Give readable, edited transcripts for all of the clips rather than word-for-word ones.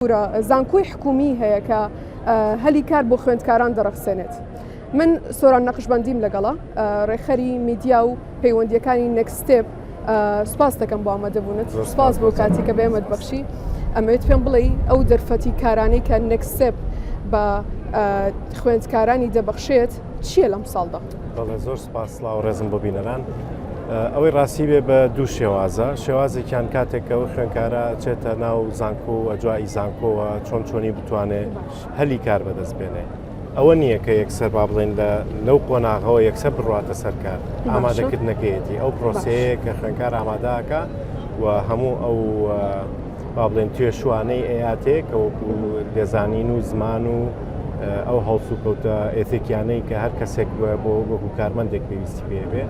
گەورە زانکۆی حکومی هەیە کە هەلی کار بۆ خوێندکاران دەڕەخسێنێت. من سۆران نەقشبەندیم لەگەڵە ڕێکخەری میدیا و پەیوەندیەکانی Next Step سوپاس دەکەم بۆ ئامادەبوونت سوپاس بۆ کاتی کە بە ئێمەت بەخشی ئەمەوێت پێم بڵێ ئەو دەرفەتی کارانەی کە Next Step بە خوێندکارانی دەبەخشێت چییە لەم ساڵدا؟ بەڵێ زۆر سپاس سڵاو ڕێزم بۆ بینەران. ئەوەی ڕاستی بێ بە دوو شێوازە شێوازێکیان کاتێک کە ئەو خوێنکارە چێتە ناو زانکۆ و ئەجوایی زانکۆوە چۆن چۆنی بتوانێ هەلی کار بەدەست بێنێ ئەوە نییە کە یەکسەر با بڵێن لە لەو قۆناغەوە یەکسەر بڕاتە سەر کار ئامادەکردنەکەیەتی ئەو پرۆسەیە کە خوێنکار ئاماداکە و هەموو ئەو با بڵێن توێشوانەی ئەیاتێ کە وەکو لێزانین و زمان و ئەو هەڵسوکەوتە ئێتێکیانەی کە هەر کەسێک بۆ وەکو کارمەندێک پێویستی پێ بێ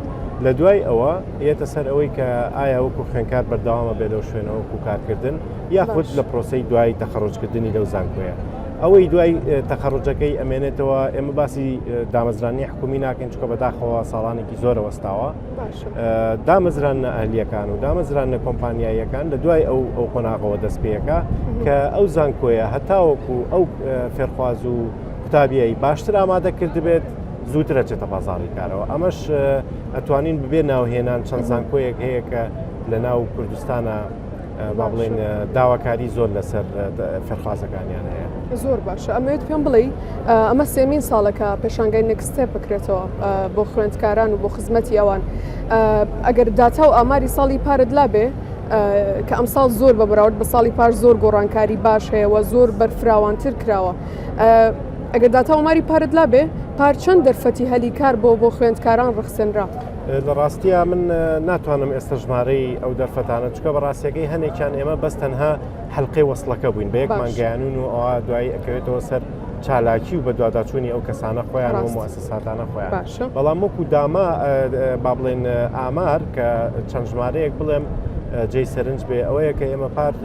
لە دوای ئەوە یەتە سەر ئەوەی کە ئایا وەکو خوێنکار بەردەوامە بێ لەو شوێنەوە وەکو کارکردن یاخود لە پرۆسی دوای تەخەڕجکردنی لەو زانکۆیە ئەوەی دوای تەخەڕجەکەی ئەمێنێتەوە ئێمە باسی دامەزرانی حکومی ناکەین چکە بەداخەوە ساڵانێکی زۆرە وەستاوە دامەزراندنە ئەهلیەکان و دامەزراندنە کۆمپانیاییەکان لە دوای ئەو ئەو قۆناغەوە دەست پێەکە کە ئەو زانکۆیە هەتاوەکو ئەو فێرخواز و قوتابیایی باشتر ئامادە کردبێت زووترە چێتە بازاڕی کارەوە ئەمەش ئەتوانین ببێ ناوهێنان چەند زانکۆیەک هەیە کە لە ناو کوردستانە با بڵێن داواکاری زۆر لەسەر فێرخوازەکانیان هەیە. زۆر باشە ئەمەوێت پێم بڵێ ئەمە سێمین ساڵەکە پێشانگای Next Step بکرێتەوە بۆ خوێندکاران و بۆ خزمەتی ئەوان ئەگەر داتا و ئاماری ساڵی پارت لابێ کە ئەمساڵ زۆر بە بەراورد بە ساڵی پار زۆر گۆڕانکاری باش هەیە و زۆر بەرفراوانتر کراوە ئەگەر داتا و ئاماری پارت لابێ پار چەند دەرفەتی هەلی کار بۆ بۆ خوێندکاران ڕەخسێنرا؟ لە ڕاستیا من ناتوانم ئێستا ژمارەی ئەو دەرفەتانە چکە بە ڕاستیەکەی هەنێکیان ئێمە بەس تەنها حلقەی وەصلەکە بووین بە یەکمان گەیانون و ئەوە دوایی ئەکەوێتەوە سەر چالاکی و بەدواداچوونی ئەو کەسانە خۆیان و موسساتانە خۆیان بەڵام وەکو داما با بڵێن ئامار کە چەند ژمارەیەک بڵێم جێی سەرنج بێ ئەوەیە کە ئێمە پارت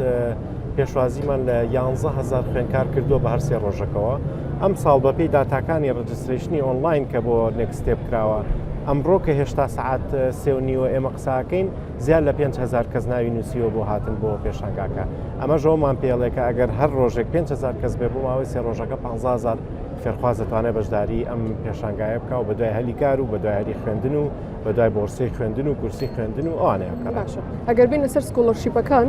پێشوازیمان لە 11هزار خوێنکار کردووە بە هەر سێ ڕۆژەکەوە ئەم ساڵ بەپێی داتاکانی registration ی ئۆنلاین کە بۆ Next Step کراوە ئەمڕۆ کە هێشتا سەعات سێ و نیوە ئێمە قساکەین زیاد لە 5هزار کەس ناوی نووسیوە بۆ هاتن بۆ پێشانگاکە ئەمە ژەوەمان پێڵێ کە ئەگەر هەر ڕۆژێک 5هزار کەس بێ بۆ ماوەی سێ ڕۆژەکە 15هزار فێرخواز دەتوانێت بەشداری ئەم پێشانگایە بکە و بەدوای هەلی کار و بەدوای هەلی خوێندن و بەدوای بۆرسەی خوێندن و کورسی خوێندن و ئەوانەیە باشە ئەگەر بینە سەر scholarship ەکان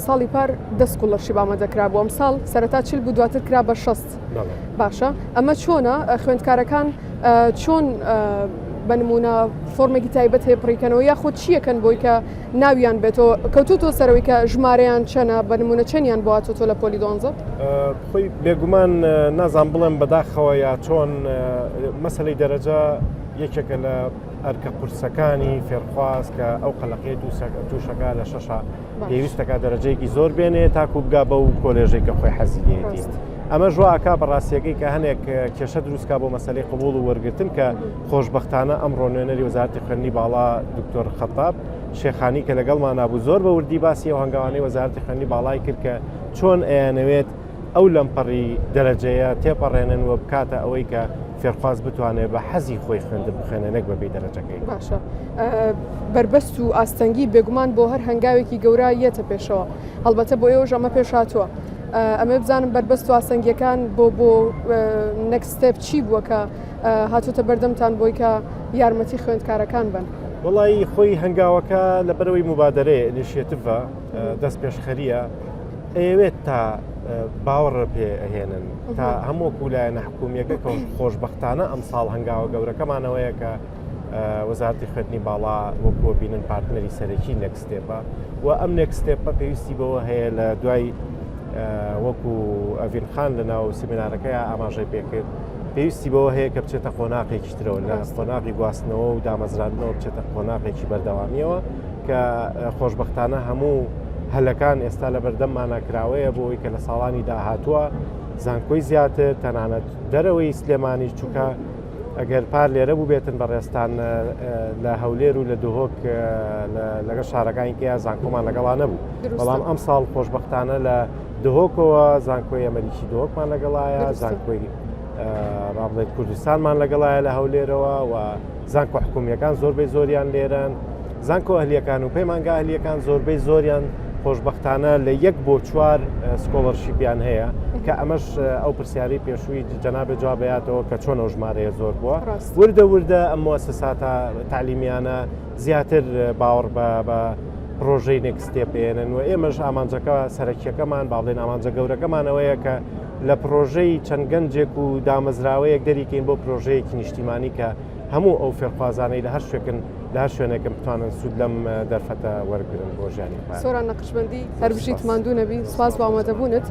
ساڵی پار دە scholarship ئامادەکرا بوو ئەم ساڵ سەرەتا چل بوو دواتر کرا بە 60 باشە ئەمە چۆنە خوێندکارەکان چۆن بە نمونە فۆرمێکی تایبەت هەیە پڕیکەنەوە یاخود چیەکەن بۆی کە ناویان بێتەوە کەوتوتۆ سەرەوەی کە ژمارەیان چەنە بە نمونە چەندیان بۆ هاتۆتۆ لە پۆلی دوانزە؟ خۆی بێگومان نازان بڵێم بەداخەوە یا چۆن مەسلەی دەرەجە یەکێکە لە ئەرکە قورسەکانی فێرخواز کە ئەو قەلەقیە تووشەکە لە شەشە پێویستەکە دەرەجەیەکی زۆر بێنێ تاکو بگا بەو کۆلێژێک کە خۆی حەزی لێتی. ئەمە ژواکە بە ڕاستیەکەی کە هەنێک کێشە دروستکا بۆ مەسلەی قبول و وەرگتن کە خۆشببختانە ئەمڕۆ نوێنەری وەزارتی خوێندنی باڵا دکتۆر خەتاب شێخانی کە لەگەڵمان نابوو زۆر بە وردی باسی ئەو هەنگاوانەی وەزارتی خوێندنی باڵای کرد کە چۆن ئەیانەوێت ئەو لەمپەڕی دەرەجەیە تێپەڕێنن و بکاتە ئەوەی کە فێرخواز بتوانێت بە حەزی خۆی خوێندن بخوێنێ نەک بەبێ دەرەجەکەی. باشە بەربەست و ئاستەنگی بێگومان بۆ هەر هەنگاوێکی گەورە یەتە پێشەوە هەڵبەتە بۆ ئێوەش ئەمە پێش هاتووە ئەمە بزانم بەربەست و ئاستەنگیەکان بۆ بۆ Next Step چی بووە کە هاتوتە بەردەمتان بۆی کە یارمەتی خوێندکارەکان بن؟ وەڵی خۆی هەنگاوەکە لەبەرەوەی مبادرەیە initiative ە دەست پێشخەریە ئەیەوێت تا باوەڕ پێ ئەهێنن تا هەموو لایەنە حکومیەکە کە خۆشببختانە ئەم ساڵ هەنگاوە گەورەکەمانەوەیە کە وەزارتی خوێندنی باڵا وەکو بینن partner ی سەرەکی Next Step ە و ئەم Next Step ە پێویستی بەوە هەیە لە دوای وەکو ئەڤین خان لە ناو سیمینارەکەی ئاماژەی پێکرد پێویستی بەوە هەیە کە بچێتە قۆناقێکی ترەوە لە قۆناغی گواستنەوە و دامەزراندنەوە بچێتە قۆناغێکی بەردەوامیەوە کە خۆشببختانە هەموو هەلەکان ئێستا لە بەردەممانە کراوەیە بۆ ئەوەی کە لە ساڵانی داهاتووە زانکۆی زیاتر تەنانەت دەرەوەی سلێمانی چووکە ئەگەر پار لێرە بوو بێتن بەڕێستان لە هەولێر و لە دهۆک لەگەڵ شارەکانی کەیا زانکۆمان لەگەڵا نەبوو بەڵام ئەم ساڵ خۆشببختانە لە دهۆکەوە زانکۆی ئەمریکی دهۆکمان لەگەڵایە زانکۆی ڕابڵێت کوردستانمان لەگەڵایە لە هەولێرەوە و زانکۆ حکومیەکان زۆربەی زۆریان لێرەن زانکۆ ئەهلیەکان و پەیمانگا ئەهلیەکان زۆربەی زۆریان خۆشبەختانە لە یەک بۆ چوار scholarship یان هەیە کە ئەمەش ئەو پرسیاری پێشووی جەنابێ جوابیاتەوە کە چۆن ئەو ژمارەیە زۆر بووە وردە وردە ئەم موسساتە تعلیمیانە زیاتر باوەڕ بە بە پرۆژەی Next Step ئێنن و ئێمەش ئامانجەکە سەرەکیەکەمان با بڵێن ئامانجە گەورەکەمان ئەوەیە کە لە پرۆژەی چەند گەنجێک و دامەزراوەیەک دەریکەین بۆ پرۆژەیەکی نیشتیمانی کە هەموو ئەو فێرخوازانەی لە هەر شوێکن لە هەر شوێنێکم بتوانن سوود لەم دەرفەتە وەرگن بۆ ژیانی خۆیان. سۆران نەقشبەندی هەر بژیت ماندوو نەبی سپاس بۆ ئامادەبوونت.